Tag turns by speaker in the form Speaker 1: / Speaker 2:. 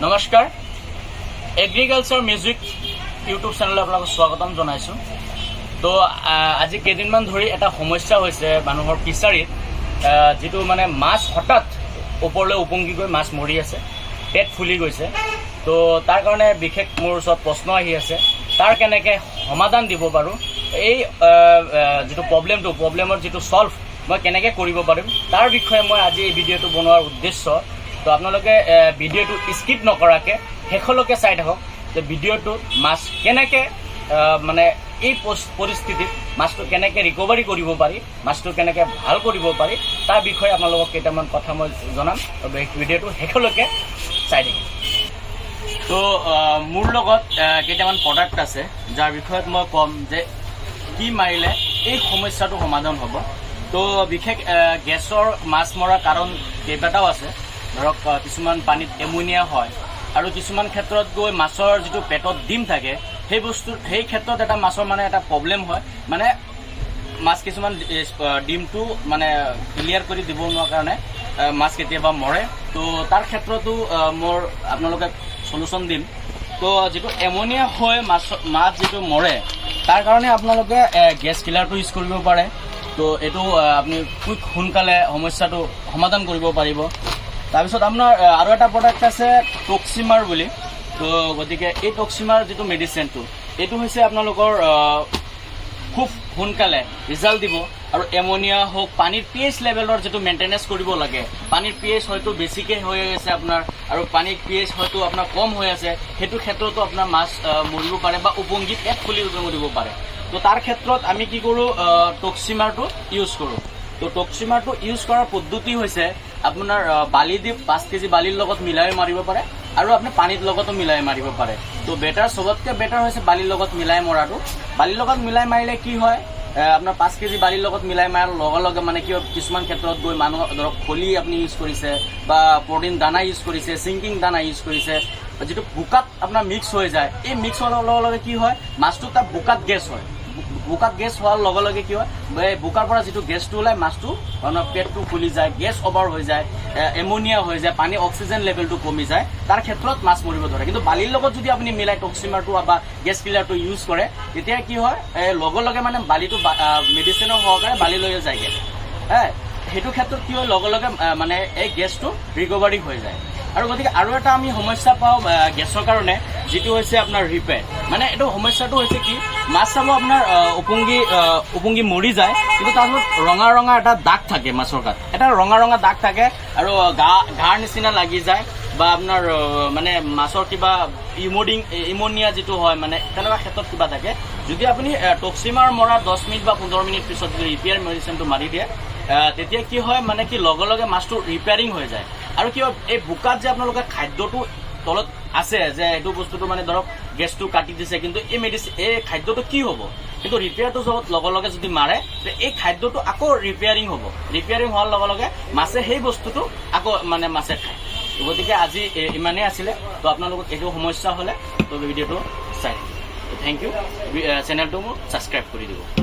Speaker 1: নমস্কাৰ, agriculture music YouTube চেনেললৈ আপোনালোকক স্বাগতম জনাইছোঁ। তো আজি কেইদিনমান ধৰি এটা সমস্যা হৈছে মানুহৰ ফিচাৰীত, যিটো মানে মাছ হঠাৎ ওপৰলৈ উপঙি গৈ মাছ মৰি আছে, পেট ফুলি গৈছে। তো তাৰ কাৰণে বিশেষ মোৰ ওচৰত প্ৰশ্ন আহি আছে, তাৰ কেনেকৈ সমাধান দিব পাৰোঁ, এই আহ, আহ, যিটো প্ৰব্লেমৰ যিটো ছল্ভ মই কেনেকৈ কৰিব পাৰিম, তাৰ বিষয়ে মই আজি এই ভিডিঅ'টো বনোৱাৰ উদ্দেশ্য। তো আপোনালোকে ভিডিঅ'টো স্কিপ নকৰাকৈ শেষলৈকে চাই থাকক যে ভিডিঅ'টোত মাছ কেনেকৈ মানে এই পৰিস্থিতিত মাছটো কেনেকৈ ৰিকভাৰী কৰিব পাৰি, মাছটো কেনেকৈ ভাল কৰিব পাৰি, তাৰ বিষয়ে আপোনালোকক কেইটামান কথা মই জনাম। তো ভিডিঅ'টো শেষলৈকে চাই থাকিম। তো মোৰ লগত কেইটামান প্ৰডাক্ট আছে, যাৰ বিষয়ত মই ক'ম যে কি মাৰিলে এই সমস্যাটো সমাধান হ'ব। তো বিশেষ গেছৰ মাছ মৰাৰ কাৰণ কেইবাটাও আছে। ধৰক কিছুমান পানীত এমোনিয়া হয় আৰু কিছুমান ক্ষেত্ৰত গৈ মাছৰ যিটো পেটত ডিম থাকে, সেই বস্তু সেই ক্ষেত্ৰত এটা মাছৰ মানে এটা প্ৰব্লেম হয়, মানে মাছ কিছুমান ডিমটো মানে ক্লিয়াৰ কৰি দিব নোৱাৰাৰ কাৰণে মাছ কেতিয়াবা মৰে। তো তাৰ ক্ষেত্ৰতো মোৰ আপোনালোকে চলুচন দিম। তো যিটো এমনিয়া হৈ মাছ যিটো মৰে, তাৰ কাৰণে আপোনালোকে গেছ কিলাৰটো ইউজ কৰিব পাৰে। তো এইটো আপুনি কুইক সোনকালে সমস্যাটো সমাধান কৰিব পাৰিব। তাৰপিছত আপোনাৰ আৰু এটা প্ৰডাক্ট আছে টক্সিমাৰ বুলি। তো গতিকে এই টক্সিমাৰ যিটো মেডিচিনটো, এইটো হৈছে আপোনালোকৰ খুব সোনকালে ৰিজাল্ট দিব আৰু এমনিয়া হওক, পানীৰ পি এইচ লেভেলৰ যিটো মেইনটেনেঞ্চ কৰিব লাগে, পানীৰ পি এইচ হয়তো বেছিকৈ হৈ আছে আপোনাৰ আৰু পানীৰ পি এইচ হয়তো আপোনাৰ কম হৈ আছে, সেইটো ক্ষেত্ৰতো আপোনাৰ মাছ মৰিব পাৰে বা উপংগি পেট ফুলি মৰিব পাৰে। তো তাৰ ক্ষেত্ৰত আমি কি কৰোঁ? টক্সিমাৰটো ইউজ কৰোঁ। তো টক্সিমাৰটো ইউজ কৰাৰ পদ্ধতি হৈছে আপোনাৰ বালি দি 5 কেজি বালিৰ লগত মিলাই মাৰিব পাৰে আৰু আপুনি পানীৰ লগতো মিলাই মাৰিব পাৰে। তো বেটাৰ, চবতকৈ বেটাৰ হৈছে বালিৰ লগত মিলাই মৰাটো। বালিৰ লগত মিলাই মাৰিলে কি হয়? আপোনাৰ 5 কেজি বালিৰ লগত মিলাই মাৰাৰ লগে লগে মানে কি হয়, কিছুমান ক্ষেত্ৰত গৈ মানুহ ধৰক খলি আপুনি ইউজ কৰিছে বা প্ৰটিন দানা ইউজ কৰিছে, চিংকিং দানা ইউজ কৰিছে, যিটো বোকাত আপোনাৰ মিক্স হৈ যায়। এই মিক্স হোৱাৰ লগে লগে কি হয়? মাছটো তাত বোকাত গেছ হয়। বোকাত গেছ হোৱাৰ লগে লগে কি হয়? এই বোকাৰ পৰা যিটো গেছটো ওলাই, মাছটো আপোনাৰ পেটটো ফুলি যায়, গেছ অভাৰ হৈ যায়, এমনিয়া হৈ যায়, পানী অক্সিজেন লেভেলটো কমি যায়, তাৰ ক্ষেত্ৰত মাছ মৰিব ধৰে। কিন্তু বালিৰ লগত যদি আপুনি মিলাই টক্সিমাৰটো বা গেছ কিলাৰটো ইউজ কৰে, তেতিয়া কি হয়? লগে লগে মানে বালিটো মেডিচিনৰ সহকাৰে বালি লৈ যায়গৈ। সেইটো ক্ষেত্ৰত কি হয়, লগে লগে মানে এই গেছটো ৰিকভাৰী হৈ যায়। আৰু গতিকে আৰু এটা আমি সমস্যা পাওঁ গেছৰ কাৰণে, যিটো হৈছে আপোনাৰ ৰিপেয়াৰ। মানে এইটো সমস্যাটো হৈছে কি, মাছ চাব আপোনাৰ উপঙি মৰি যায়, কিন্তু তাৰপিছত ৰঙা ৰঙা এটা দাগ থাকে মাছৰ গাত, এটা ৰঙা ৰঙা দাগ থাকে আৰু গাৰ নিচিনা লাগি যায় বা আপোনাৰ মানে মাছৰ কিবা ইমনিয়া যিটো হয়, মানে তেনেকুৱা ক্ষেত্ৰত কিবা থাকে। যদি আপুনি টক্সিমাৰ মৰাৰ 10 মিনিট বা 15 মিনিট পিছত যদি ৰিপেয়াৰ মেডিচিনটো মাৰি দিয়ে, তেতিয়া কি হয়, মানে কি লগে লগে মাছটো ৰিপেয়াৰিং হৈ যায়। আৰু কি হয়, এই বোকাত যে আপোনালোকে খাদ্যটো তলত আছে যে এইটো বস্তুটো মানে ধৰক গেছটো কাটি দিছে, কিন্তু এই মেডিচিন এই খাদ্যটো কি হ'ব? কিন্তু ৰিপেয়াৰটো লগে লগে যদি মাৰে, তে এই খাদ্যটো আকৌ ৰিপেয়াৰিং হ'ব। ৰিপেয়াৰিং হোৱাৰ লগে লগে মাছে সেই বস্তুটো আকৌ মানে মাছে খায়। গতিকে আজি ইমানেই আছিলে। তো আপোনালোকক এইটো সমস্যা হ'লে তো ভিডিঅ'টো চাই থাকিব। Thank U. চেনেলটো মোৰ ছাবস্ক্ৰাইব কৰি দিব।